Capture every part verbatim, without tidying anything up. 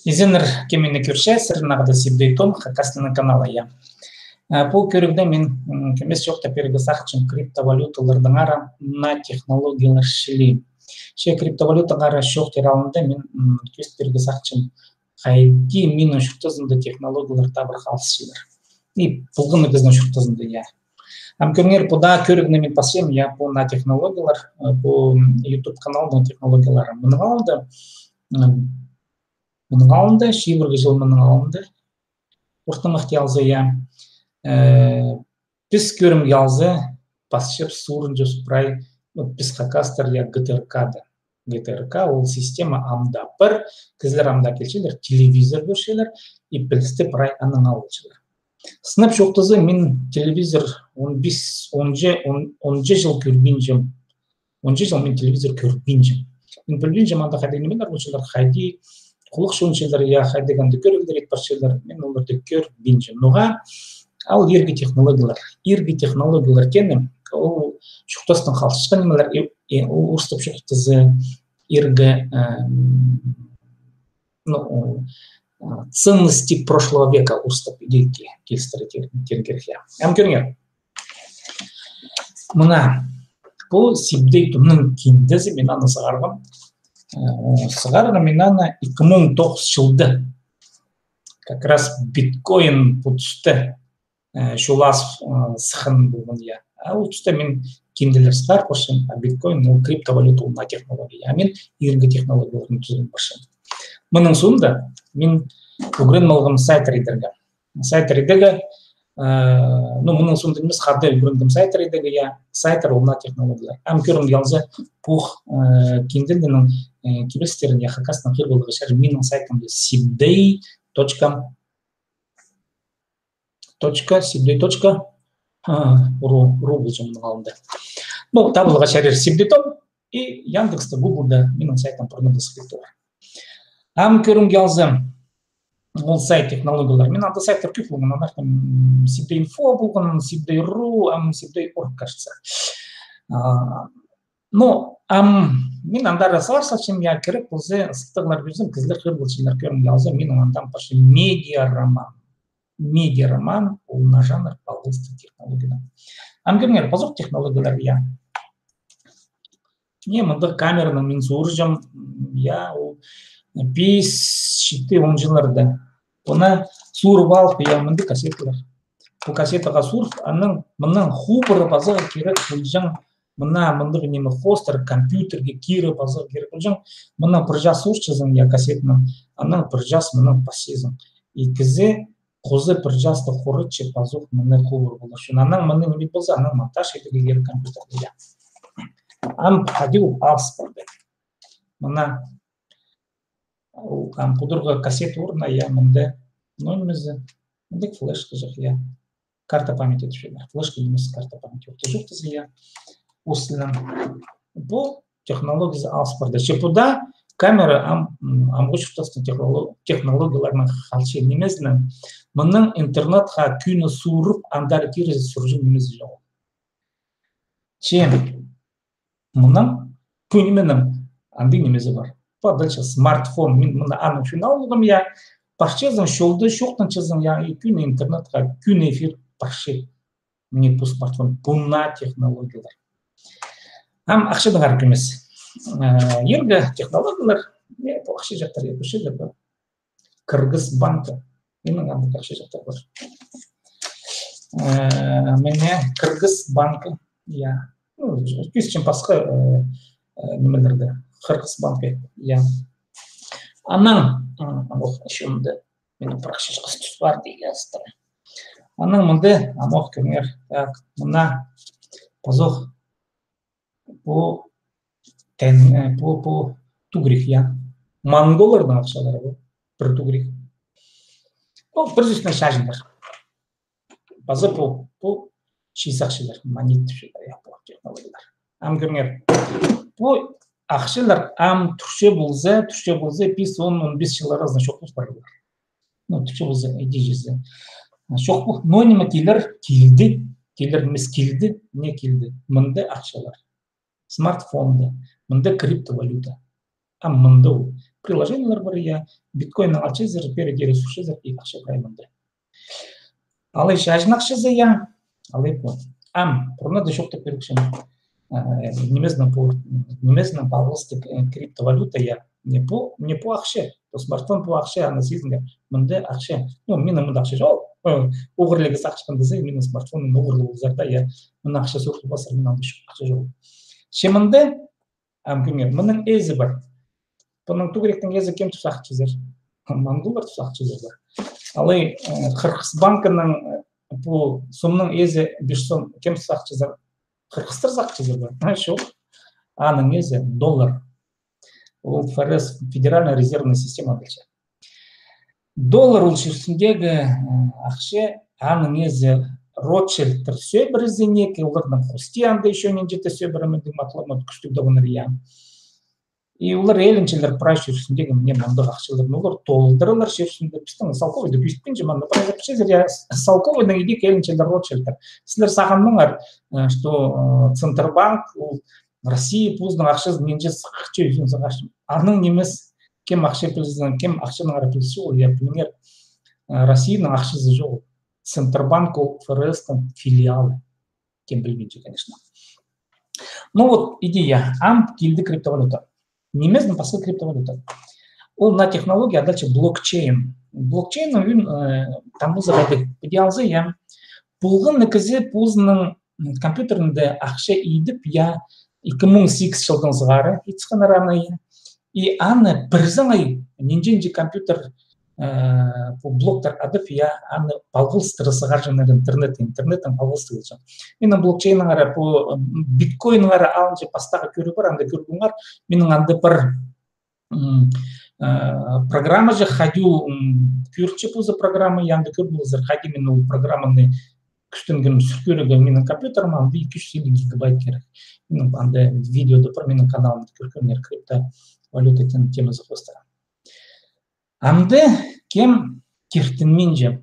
Изеннер, кем мині кӧрче, сірернең хада Сибдей Том, Хакас тілінің каналы, я. Э, пу кӧрігде мин, м, кӧмес чоохтап пирерге сағынчам криптовалюталардаң ара мына технологиялар чіли. Че криптовалютадаң ара чоохтир алнында мин, м, кӧзіт пирерге сағынчам, хайди минің чуртазымда технологиялар табырах алысчалар. И полған на кізінің чуртазында, я. Ам кӧріңер, пу даа кӧрігні мин пасчам, я, пу на технологиялар, э, пу, м, YouTube каналдың технологиялары. Мының алнында, м, мының алнында, чибіргі чыл мының алнында, ортымахти алза, я, э, піс кӧрімге алза, пасчабыс, суурынчабыс прай, ну, піс хакастар, я, ГТРК-да. ГТРК, ол система ам даа пар, кізілер ам даа килчелер, телевизор кӧрчелер, и пілісті прай аннаң алчалар. Сынап чоохтаза, мин телевизор он пис, он че, он, он че чыл кӧрбинчем. Он че чыл мин телевизор кӧрбинчем. Мин пілбинчем, анда хайдағ нимелер полчалар, хайди хулах чоончалар, я, хайдағ анда кӧріглер ит парчалар, мин оларды кӧрбинчем. Ноға? Ол иргі технологиялар. Иргі технологиялар теені, ол чуртастаң халчатхан нимелер, и, и ол орыстап чоохтаза, иргі, эм, ну, а, ценности прошлого века, орыстап идейге килістіре тир-, тирге кирек, я. Ам кӧріңер. Мына, пу Сибдей Томның киндезі, мин аны сығарғам. Э, сығарғам мин аны ікі муң тоғыс чылда. Как раз биткоин пу туста, э, чулас, э, сыххан полған, я. А ол туста мин кинделер сығар парчам, а биткоин ол криптовалюта, ол на технология. А мин иргі технологияларны туза парчам. Мының соонда мин ӱгреніп алғам сайттар идерге. Сайттар идерге, э, ну, мының соонда нимес, хада ӱгренгем сайттар идерге, я, сайттар ол на технологиялар. Ам кӧрімге алза, пу, э, кинделернің, э, кибелістерін, я, хакастаң хығырып аларға чарир минің сайтымда сибдей точка точка, сибдей точка, а, ру, ру полҷаң мының алнында. Ну, табыларға чарир Сибдей Том, и Яндекста, Гуглда минің сайтым пурнада сыхтыр. Ам кӧрімге алза, ол сайт технологиялар. Мин анда сайттар кӧп полған, аннаңар там Сибдей инфо полған, Сибдей ру, ам Сибдей орг, кажется. А, ну, ам мин андар сығар салчам, я, кирек полза, сылтағлар пирзем, кізілер хығырып алчалар, кӧрімге алза, минің андам пасча медиа роман. Медиа роман, ол на жанр палғалыстығ технологиядаң. Ам кӧріңер, пазох технологиялар, я. Не, мындағ камеранаң мин суурҷам, я, ол пис, читі, он чылларда. Оны суурып алып, я, мындағ кассеталар. Пу кассетаға суурып, анаң, мынаң хубыра пазарға кирек полҷаң, мына мындағ ниме хостыр, компьютерге кире пазарға кирек полҷаң, мына пір час суурчазың, я, кассетаны, анаң пір час мынаң пасчазың. И кізі хоза пір часта хорача пазох мыны хубыр полар ӱчӱн. Анаң мыны ниме полза, анаң монтаж идерге кирек компьютерде, я. Ам хайди ол алыс парды. Мына ол, ам, пудурғы кассета орнына, я, мында, ну, нимезі, мында флешка чох, я. Карта памяти тіпчелер. Флешка нимес, карта памяти. Орта чоохтаза, я. Орыс тілінең. Пу технологиязы алыс парды. Че пу даа камера ам, м, амғы чуртастың техноло-, технологияларынаң халча нимезінең. Мынаң интернетха кӧні суурып, андар кире суурҷаң нимезі чоғыл. Че мынаң кӧні нименің андағ нимезі пар. Пу дальше смартфон. Мин мына аның ӱчӱн алғам, я. Парчазың, чолда чоохтанчазың, я, и кӧні интернетха, кӧні эфир парча. Мына пу смартфон, пу на технологиялар. Ам ахчадаң ара кӧмес. Э, иргі технологиялар, не, пу ахча чахтар, я, пу чахтар, пу Кыргыз банкі. Минің андағ ахча чахтар пар. Э, мына Кыргыз банкі, я. Ну, кӧзітчем пасха, э, э, нимелерде. Кыргыз банкі, я. Анаң, м, ох, ещё мында. Минің пір ахча чахсы тус парды, я, астыра. Анаң мында, амох кӧріңер, так, мына, пазох, пу, тен-, э, пу, пу, тугрик, я. Монголларның ахчалары пу, пір тугрик. Ну, пір сӧснең чазындар. Паза пу, пу, чиис ахчалар, монет тіпчелер, я, пу технологиялар. Ам кӧріңер. Пу ахчалар ам тӱрче полза, тӱрче полза, пис, он, он пис чыл аразында чох пол парарлар. Ну, тӱрче полза, иди чізе. Чох пол, но ниме килер, килді, килер нимес килді, не килді. Мында ахчалар. Смартфонда, мында криптовалюта. А мында ол. приложениелер пар, я, биткоиннаң алчазар, пеер дее сурчазар, и ахча прай мында. Алай чаҷын ахчазы, я, алай пу. Ам, пурнада чоохтап пирчем. Э, нимезінең пу, нимезінең палғалыстығ, э, криптовалюта, я. Не пу, не пу ахча, пу смартфон пу ахча, аны сизінер. Мында ахча. Ну, минің мында ахча чоғыл. Э, оғырлығ сағынчатхан даа, минің смартфоным оғырлығ ползар даа, я. Мында ахча суурыл пасар, минің анда чох, ахча чоғыл. Че мында, ам, кӧріңер, мының ээзі пар. Пуның тӱгіректің ээзі кем тіп сағынчазар? Монголлар тіп сағынчазар ба? Алай, э, Хырғыс банкының, э, пу сомның ээзі пис сом, кем тіп сағынчазар? Хырғыстар сағынчазар ба? А, чох. Аның ээзі доллар. Ол ФРС, Федеральная резервная система адалча. Доллар ол чир ӱстӱндегі, э, ахча, аның ээзі Ротшильдтер сӧбірезі неке, оларның хости анда ещё нинҷе-де сӧбіре мындағ матлап, мат кӱстіг даа ӧнер, я. И олар ээленчелер прай чир ӱстӱндегі, мына, мындағ ахчаларны олар толдыралар чир ӱстӱнде. Пістің салковайда кӧзітпинчем, анда прай запчазар, я, с-, салковайның идӧк ээленчелер Ротшильдтер. Сірер сағынмаңар, э, что, э, Центробанк, ол Россия позының ахчазын нинҷе сығарча, ӱзін сығарча. Аның нимес, кем ахча пілзін, кем ахчанаңар пілче ол, я, піліңер, э, Россияның ахчазы чоғыл. Центробанк ол ФРС-тің филиалы. Кем пілбинче, конечно. Ну вот, идея, ам килді криптовалюта. Нимезінең пасха криптовалюта? Ол мына технология, а дальше блокчейн. Блокчейн, ӱн, э, там вузы хайдағ. Піди алза, я, полған на кізі позының, м, компьютерінде ахча идіп, я, ікі муң сигіс чылдаң сығара, итсханнар аны, я. И аны пір саңай, нинҷе-нинҷе компьютер, э, пу блоктар адап, я, аны палғалыстыра сығарҷаңнар интернетте, интернеттең палғалыстығ полҷаң. Минің блокчейннеңер, пу, м, биткоиннеңер алынҷа пастағы кӧріг пар, анда кӧргеннер, минің анда пір, м, э, программа же, хайди, м, кӧрче позы программа, я, анда кӧр ползар, хайди мин ол программаны кӱстенгем сӱркӧрерге минің компьютеріме, анда ікі чӱс илиг гигабайт кирек. Минің анда видеода пар, минің каналымда кӧргеннер, криптовалюта тем-, темазы хоостыра. Анда кем киртінминче,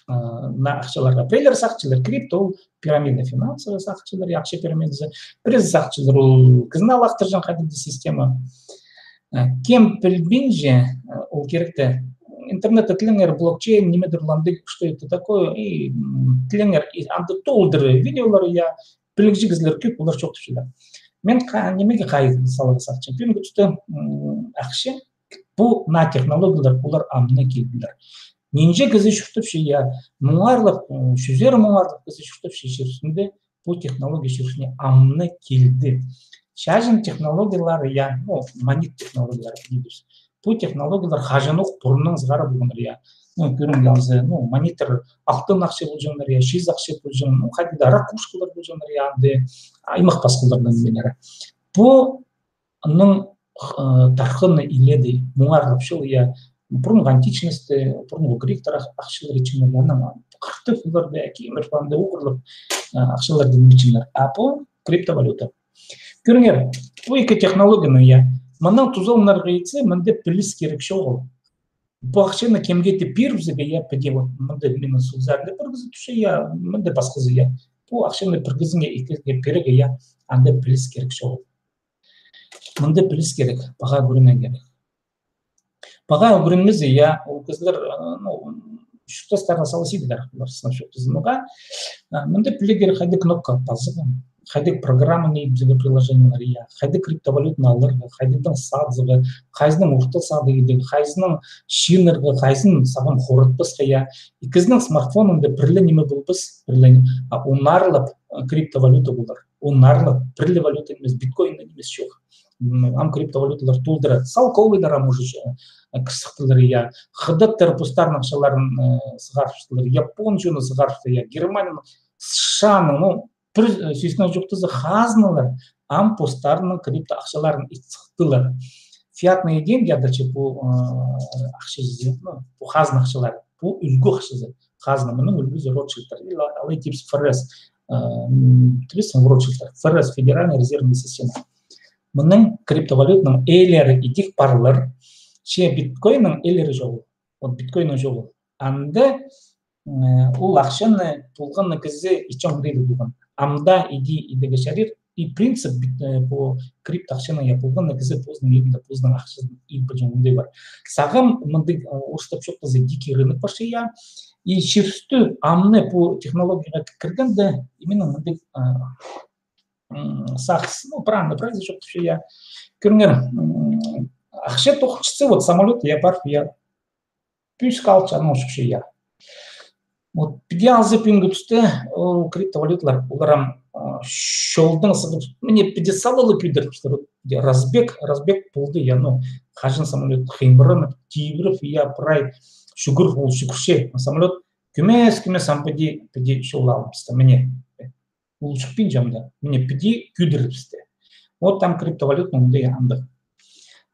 а, на ахчаларға. Пірелер сағынчалар, крипто ол пирамида, финансовый сағынчалар, я, ахча пирамидазы. Пірезі сағынчалар, ол кізіні алахтырҷаң хайдағ-да система. Э, кем пілбинче, э, ол киректі, интернетте тілеңер блокчейн, ниме-дір ол андағ, что это такое, и, м, тілеңер, и анда толдыра видеолар, я, пілігҷі кізілер кӧп, олар чоохтапчалар. Мин ха-, нимеге хайығ саларға сағынчам. Пӱӱнгі туста, м, ахча, пу, мына технологиялар, олар амды килділер. Нинҷе кізі чуртапча, я, муңарлап, м, чӱзер муңарлап кізі чуртапча чир ӱстӱнде, пу технология чир ӱстӱне амды килді. Чаҷын технологиялар, я, ну, монет технологиялар тидібіс. Пу технологиялар хаҷанох пуруннаң сығара полғаннар, я. Ну, кӧрімге алза, ну, монеттер алтын ахча полҷаңнар, я, чис ахча полҷаң, ну, хайдағ-да ракушкалар полҷаңнар, я, анда аймах пасхаларның нимелері. Пу ның, э, тархыны илееде муңарлап чыл, я, пурунғы античность, пурунғы гректер ах-, ахчалар итчеңнер, я, анаң хартыхларда, кемір панда оғырлап, э, ахчаларны итчеңнер. А пу криптовалюта. Кӧріңер, пу ікі технологияны, я. Мынаң тузаланарға итсе, мында піліс кирек чоғыл. Пу ахчаны кемге-де пирібізерге, я, піди, вот, мында минің суғзарында пір кізі тӱсче, я, мында пасхазы, я. Пу ахчаны пір кізіге, ікі кізіге пирерге, я, анда піліс кирек чоғыл. Мында піліс кирек, паға ӱгренерге кирек. Паға ӱгренмезе, я, ол кізілер, э, ну, чуртастарына сала сибедер, олар сынап чоохтазынарға. А, мында пілерге кирек, хайдағ кнопка пазарға, хайдағ программаны ибзерге, приложениелер, я, хайдағ криптовалютаны аларға, хайдағдаң садызарға, хайзының орта садығ идерге, хайзының чыынарға, хайзын сағам хоратпасха, я. Ікі кізінің смартфонында пір ле ниме полбас, пір ле ни-, а, оннарлап, э, криптовалюта полар. Оннарлап, пір ле валюта нимес, биткоин нимес, чох. М, ам криптовалюталар толдыра. Салковыйлар ам уже, э, кір сыхтылар, я. Хыдаттар постарының ахчаларын, э, сығарыптылар. Япон чоны сығарыпты, я. Германияның, СШАның, ну, пір, э, сӧснең чоохтаза, хазналар ам постарының криптоахчаларын ит сыхтылар. Фиатные деньги, я, дальше пу, э, ахчазы, ну, пу хазна ахчалары, пу ӱлгӱ ахчазы. Хазна, мының ӱлгӱзі Ротшильдтер. Или алай тибіс ФРС, э, м, тибіс Ротшильдтер. ФРС, Федеральная резервная система. Мының криптовалютаның ээлері идӧк парлар, че биткоинның ээлері чоғыл. Вот биткоинның чоғыл. Анда, э, ол ахчаны полған на кізі итчең оңдайлығ полған. Амды иди идерге чарир, И принцип, э, пу крипто ахчаның, я, полған на кізі позының ибінде, позының ахчазын иб полҷаң, мындағ пар. Сағам мындағ, э, орыстап чоохтаза, дикий рынок парча, я. И чир ӱстӱ амды пу технологияға кіргенде, именно мындағ, э, м, сағыс, ну, правильно, правильно чоохтапча, я. Кӧріңер, м, ахча тоғынчатса, вот самолёт, я, пар, я, пӱӱс калча, анаң чӧрче, я. Вот піди алза, пӱӱнгі туста ол криптовалюталар, олар ам, а, чолдаң сығып, мына піди салылып кӧдірілчелер, вот, я, разбег, разбег полды, я, ну, хаҷан самолёт хыймыранып, тибіріп, я, прай чӱгӱр, ол чӱгӱрче, самолёт кӧмес, кӧмес ам піди, піди чол алыбысты, мына. Ол чыхпинча амды. Мына піди кӧдірібісті. Вот там криптовалютаның мындағ андағ.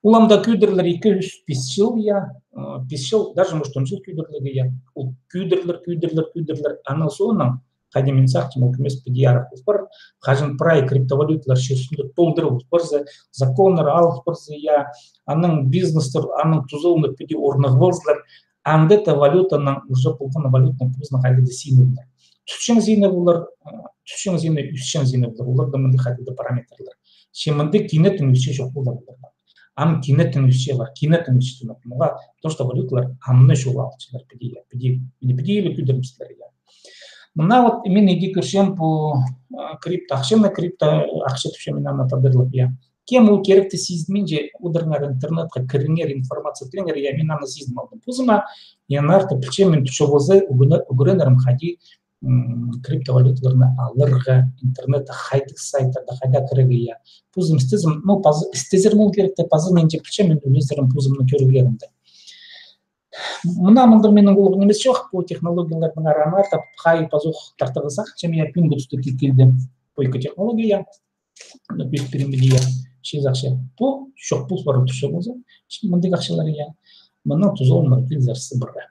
Ол амды кӧдірілер ікі, ӱс, пис чыл, я, э, пис чыл, даже, может, он чыл кӧдірілер, я. Ол кӧдірілер, кӧдірілер, кӧдірілер. Аның соонаң, хайди мин сағынчам, ол кӧмес піди арах пол пар. Хаҷан прай криптовалюталар чир ӱстӱнде толдыра пол парза, законнар алып парза, я, аның бизнестер, аның тузалығына піди орнығып алзалар, анда та валютаның, уже полған валютаның курсының хайди даа сині полар. Тӱсчең сині полар, а, тӱсчең сині, ӧсчең сині полар. Оларда мындағ хайди даа параметрлар. Че мындағ кинетін ӧсче чох полар оларда. Ам кинетін ӧсче пар, кинетін ӧсче. Мына то, что валюталар амды чол алчалар, піди, я, піди, піди, піди ле кӧдірібістілер, я. Мына вот мин иди кӧрчем пу, а, крипто ахчаны, крипто ахча тіпчем мин аны тадарлап, я. Кем ол киректі сизінминче, одырыңар интернетке кіріңер, информация тілеңер, я, мин аны сизін алдым. Позыма, я, аннаңар пілчем, мин тӱсче полза, ӱгренерім хайди, м, криптовалюталарны аларға, интернетте хайдағ сайттарда, хайда кірерге, я. Позым істезем, ну, паза, істезерім ол киректі, паза нинҷе пілчем, мин ӱлезерім позымның кӧріглерімде. Мына мындағ минің улуғ нимес чох, пу технологияларның арааннаңар, тап, хай пазох тартарға сағынчам, я, пӱӱнгі туста кил-, килді пу ікі технология, я. Ну, пӱӱс пирімге, я, чиис ахча. Пу чох пол парар тӱсче полза, че мындағ ахчалар, я. Мынаң тузаланарға килзе, арса парар.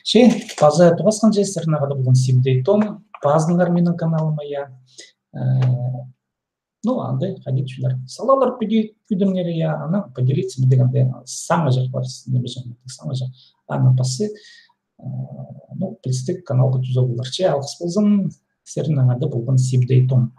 Че паза тоғасханҷа, сірернең хада полған Сибдей Том, пазыныңар минің каналыма, я. Э, ну, анда хайди тіпчелер. Салалар піди кӧдіріңер, я, анаң поделиться мындағ анда саңай чох пар, ниме чох, саңай чох. Аны пасса, э, ну, пілістіг каналға туза полар. Че алғыс ползын, сірернең хада полған Сибдей Том.